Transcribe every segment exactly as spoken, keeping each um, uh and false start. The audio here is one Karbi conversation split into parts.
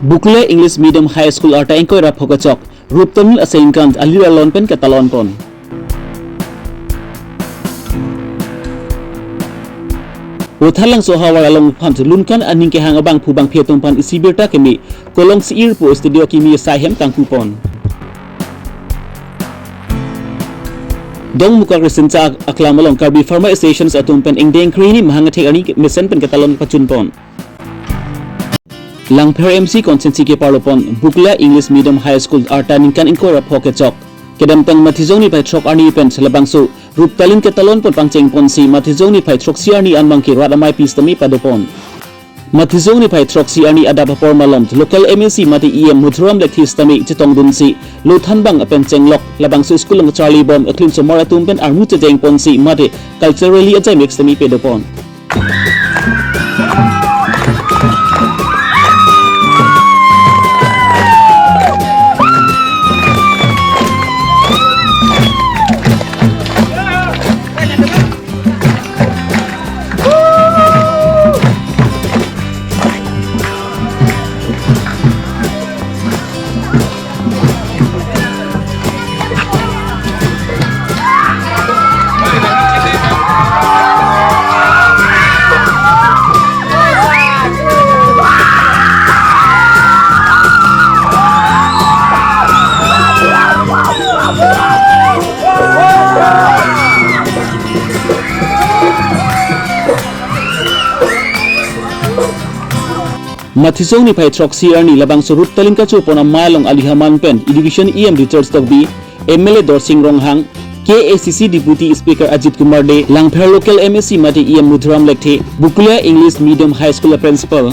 Bukule English Medium High School arta ingkoi ra pho kechok, Ruptalun asengkan alir alon pen ketalon pon. Vothatlangso ahavar along aphan lunkan aning kehang abangphu bangphi atum aphan isi birta keme, Kolongsi-ir pu studio kimi asai hem kangpu pon. Dongmukak Risincha ak-, aklam along Karbi Farmer Association atum pen ingdeng krehini mahang athek arni mesen pen ketalon pachun pon. Langpher M C constituency keparlo pon Bukule English Medium High School arta ningkan ingkoi ra pho kechok. Kedamtang Mathijong niphai throk arni pen labangso Ruptalun ketalon pon pangcheng ponsi Mathijong niphai throksi arni anbang ke rat amei pi sitame pado pon. Mathijong niphai throksi arni adap apor malom local M A C mate E M Madhuram Lekthe sitame chetongdunsi lothan bang pen chenglok labangso school along charli bom aklin somar atum pen armu chejeng ponsi mate culturally ajai mix sitame pado pon. Mathijong niphai throksi arni labangso Ruptalun kacho pon amei along ali haman pen Education E M Richard Tokbi, M L A Dorsing Ronghang, K A C C Deputy Speaker Ajit Kumar Dey, Langpher local M A C mate E M Madhuram Lekthe, Bukule English Medium High School a Principal,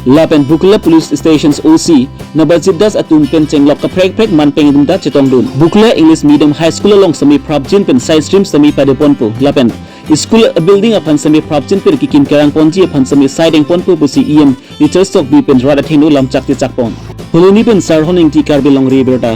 lapen Bukule Police Stations O C Nabajit Das atum pen chenglok kaprek prek man pengdun ta chetongdun. Bukule English Medium High School along sitame prapjin pen science stream sitame pado ponpo, lapen school building aphan sitame prapjin pen kekim kerang ponji aphan sitame sai deng ponpo pusi E M Richard Tokbi pen rat athengno lamchak chechak pon. Phuloni pen Sarhon Ingti, Karbi Longri Abirta.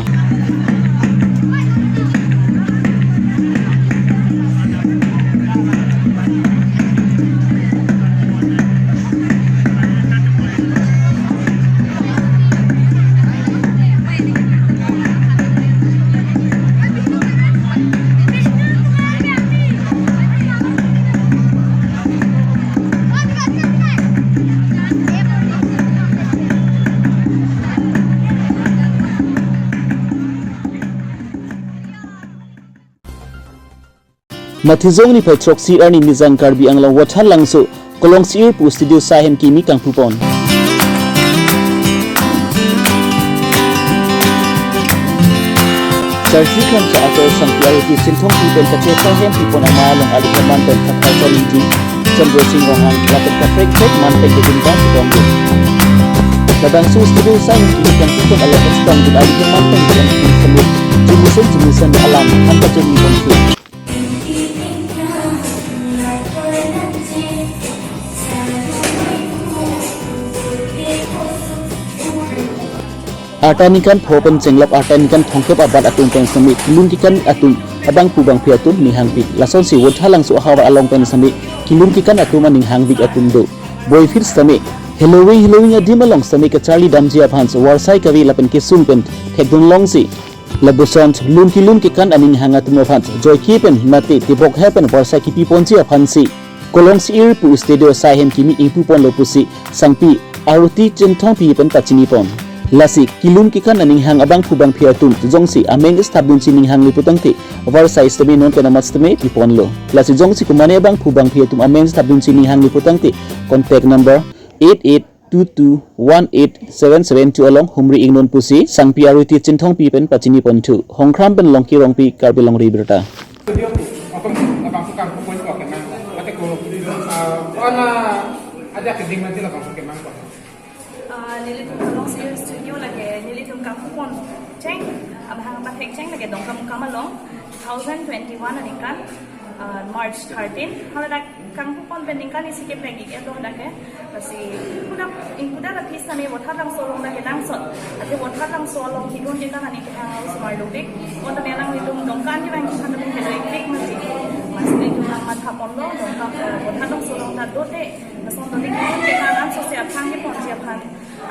Mathijong niphai throksi arni Nijang Karbi Anglong Vothatlangso Kolongsi-ir pu studio asai hem kimi kangpu pon. Charsi khan sa ator Sangpi Aruti Chinthongpi pen kache asai hem pipon amei along ali haman pen Thakharchon Ingti, Chandra Sing Ronghang lapen kaprek prek man pen kedun ta chetongdun. Labangso studio asai hem kimi kangpu pon along chetongdun ali haman pen kedun sitame chumusen chumusen alam than kachini ponsi. Arta ningkan pho pen chenglok arta ningkan thomkep abat atum pen sitame kelun kekan atum abangphu bangphi atum ninghangpik. Lasonsi Vothatlangso ahavar along pen sitame kelun kekan atum aning hangpik atum do. Boiphit sitame heloving heloving adim along sitame kacharli damji aphan varsai kave lapen kesung pen thekdun longsi lapuson lun kelun kekan aning hang atum aphan joike pen mate tebok he pen varsai kipi ponji aphansi Kolongsi-ir pu studio asai hem kimi ingpu ponlo pusi Sangpi Aruti Chinthongpi pen pachini pon. Lasi kelun kekan aning hang abangphu bangphi atum jongsi amen stapdunsi ninghanglo putangte varsai sitame non pen amat sitame pi ponlo. Lasi jongsi komane abangphu bangphi atum amen stapdunsi ninghanglo putangte contact number eight eight two two one eight seven seven two along humri ingnon pusi Sangpi Aruti Chinthongpi pen pachini ponthu. Hongkram pen Longki Rongpi, Karbi Longri Abirta. Studio pu, atum labangso kangpu pon ko kemang. Mate ko, ah, kona ajak keding nanti labangso kemang ko. Ah, nelitum Kolongsi-ir studio lake, nelitum kangpu pon cheng, abang pathek cheng lake Dongkamukam along, two thousand twenty-one aningkan, ah, March thirteen, haladak kangpu pon pen ningkan isi ke pegi ke to dak ke. Lasi kuda ingkuda la phis nani Vothatlangso along dak ke dangsot. Ate Vothatlangso along kelun kekan aning kehang osomar lubik. Vot tame alanglitum Dongka ni bang kisan tum hello iklik mati. Mas ni tu nang matha ponlo Dongka, eh, Vothatlangso along ta dote. Lason dote kelun kekan ansose aphan keponji aphan.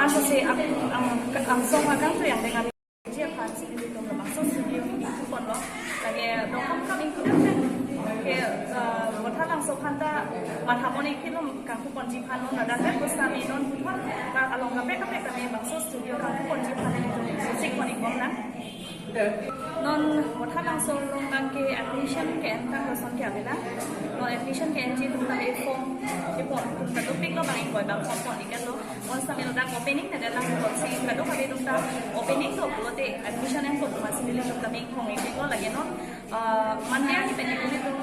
Anso si ang, ang, ang song akam tu yang dengan dia aphan si nelitum labangso studio ingkupon lo. Lake dokam kam ingkup kan. Ke, eh, Voithalangso aphan ta mathapon ik film kangkuponji aphan lo, ladak kan Goswami non puthot, ta along kaprek kaprek kami bangso studio kangkuponji aphan nelitum sik pon ik bom nang. Non Voithalangso along abang ke admission ke-en tang lason ke avelang. Non admission ke-enji atum ta form, form atum ta dopik lo, bang ingkoi bang form pon ik lo. Bonsitame ladak opening nangdetlang, bonsi kadokave atum ta opening do pulote admission en pon atum asi nelitum ta meng phong ik lo, lake non, ah, Monday arni pen nelitum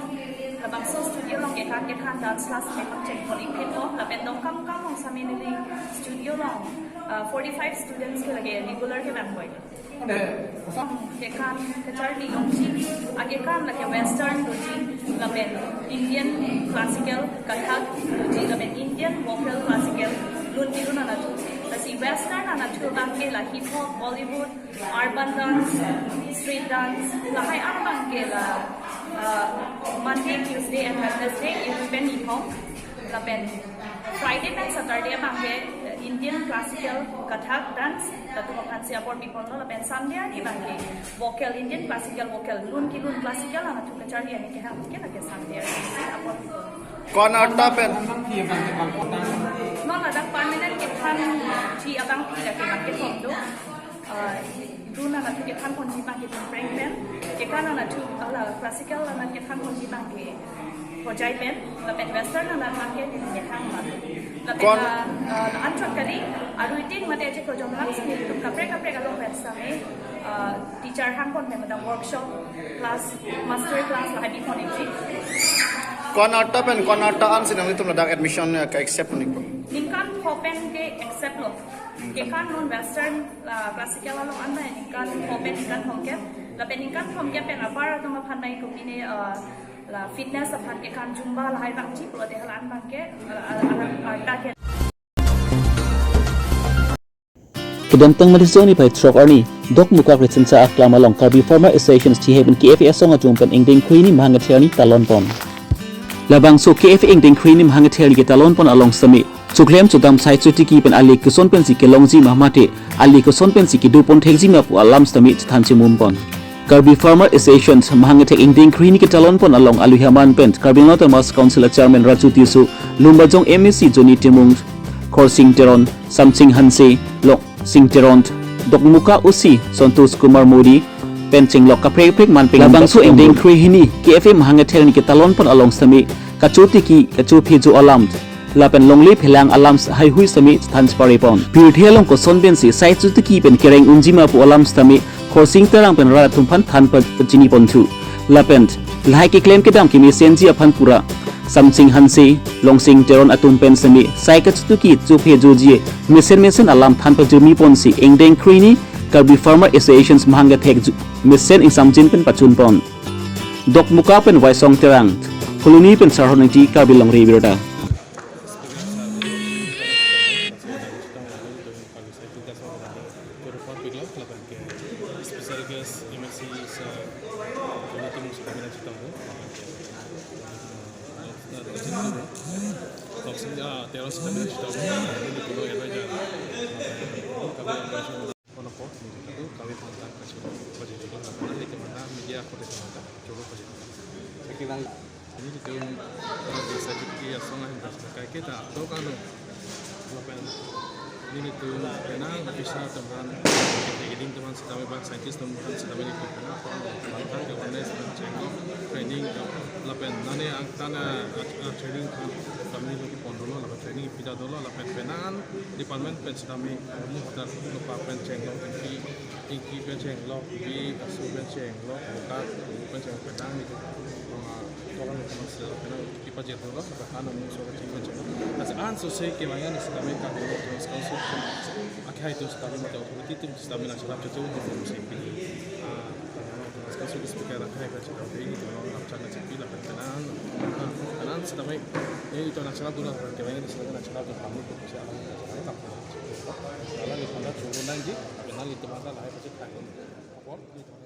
labangso studio along kekan kekan dance class mepang cheng pon ik lo, lapen dokam kam along sitame neli studio along, ah, forty-five students ke lake regular ke bang koi. Kekan kacharli longji, akekan lake western doji, lapen Indian classical, Kathak doji, lapen Indian vocal classical, lun kelun anatthu. Lasi western anatthu abang ke la hip hop, Bollywood, urban dance, street dance, lahai abang ke la, uh, Monday, Tuesday and Wednesday, iri pen ni hong. Lapen Friday pen Saturday abang ke Indian classical Kathak dance, latum aphan si apor pipon lo, lapen Sunday arni abang ke vocal, Indian classical vocal, lun kelun classical anatthu kacharli arni kehang ke lake Sunday arni si apor pipon. Konarta pen? Non ladak permanent kethanji abang pi lake abang kethom do. Ah, dun anatthu kethanponji abang ke Tumpreng pen, kekan anatthu, ala classical anatthu kethanponji abang ke Hojai pen, lapen western anatthu abang ke Nilip Methang abang. Lapen, kon- ah, ah, la-anchot kali, aruiting mate aje kejom lang si nelitum kaprek kaprek along pen sitame, ah, teacher hangpon pen mate workshop, class, master class lahai bipon ikji. Konarta pen, konarta an si nanglitum ladak admission, eh, ke-accept pon ikpo? Ningkan pho pen ke-accept lo. Kekan non western, ah, classical along an ningkan pho pen ningkan thomkep. Lapen ningkan thomkep pen apar atum aphan nai kopine, ah, la fitness aphan kekan Zumba lahai vangji pulote hala an abang ke, ah, ah, ah, ah, ta ke. Kedamtang March niphai throk arni, Dokmoka Krethensa Aklam along Karbi Farmer Association T H M K F A asong atum pen ingdeng kre hini mahang kethe arni talon pon. Labangso K F A ingdeng kre hini mahang kethe arni ketalon pon along sitame, choklem chodam sai chotiki pen ali koson pensi kelongji ma mate, ali koson pensi kedo pon thekji ma pu alam sitame chethan chemum pon. Karbi Farmer Association mahang kethek ingdeng kre hini ketalon pon along aluhi aman pen Karbi Anglong Autonomous Council a Chairman Raju Tisso, Lumbajong M A C Johnny Timung, Khorsing Teron, Samsing Hanse, Longsing Teron, Dokmoka O C Santosh Kumar Modi pen chenglok kaprek kaprek man pen labangso ingdeng kre hini K F A mahang kethek arni ketalon pon along sitame kachotiki kachophejo alam lapen longle phelang alam haihui sitame chethan chepare pon. Pirthe along koson pensi sai chotiki pen kereng unji ma pu alam sitame Khorsing Terang pen rat atum aphan than pa-, pachini ponthu. Lapen lahai keklem kedam kemesenji aphan pura Samsing Hanse, Longsing Teron atum pen sitame sai kachotiki chophejoji mesen mesen alam than pajirmi ponsi ingdeng kre hini Karbi Farmer Association mahang kethek ju-, mesen ingsamjin pen pachun pon. Dokmoka pen Waisong Terang, Phuloni pen Sarhon Engti, Karbi Longri Abirta. Special guest M A C sir, Johnny Timung sir kami nangchetong do. Lapen, ah, Teron sir kami nangchetong do. Ini puno ya aja. Kami nangchetong do, kami pantang kasih pajero, karena itu mana media aku itu mana, coba pajero. Oke, Bang. Nelitum, eh, bisa jadi asong ahin bas kai kita, do kanu. Lapen nelitum penang bisa teman, giding teman sitame bang scientist teman sitame nelitum penang, teman kan awareness dan chenglo, training, lapen nane angtan, eh, eh, training kan kami lagi pon dolo, lapen training pida dolo, lapen penang department pen sitame, kamu hotel lupa pen chenglo, ingki, ingki pen chenglo, bi asu pen chenglo, buka pen chenglo, penang nelitum, eh, Toran ke mas, eh, kena kipa jer dolo, bahkan namun suara cingkon cingkon. As an so se ke mayan sitame ka dolo, terus kau so, akhai tu sitame mata authority tu sitame nangcharap cucu tu pun se pini. Ah, terus kau so speaker akhai ka cakap dei, itu orang nak cakap cakap lah, kan, kanan, ah, kanan sitame, eh, itu nangcharap dolo, ke mayan sitame nangcharap dolo, kami tu siapa nangcharap, tak. Kalau di mana turun lagi, kenal itu mana lah, apa cakap. Apa? Di mana?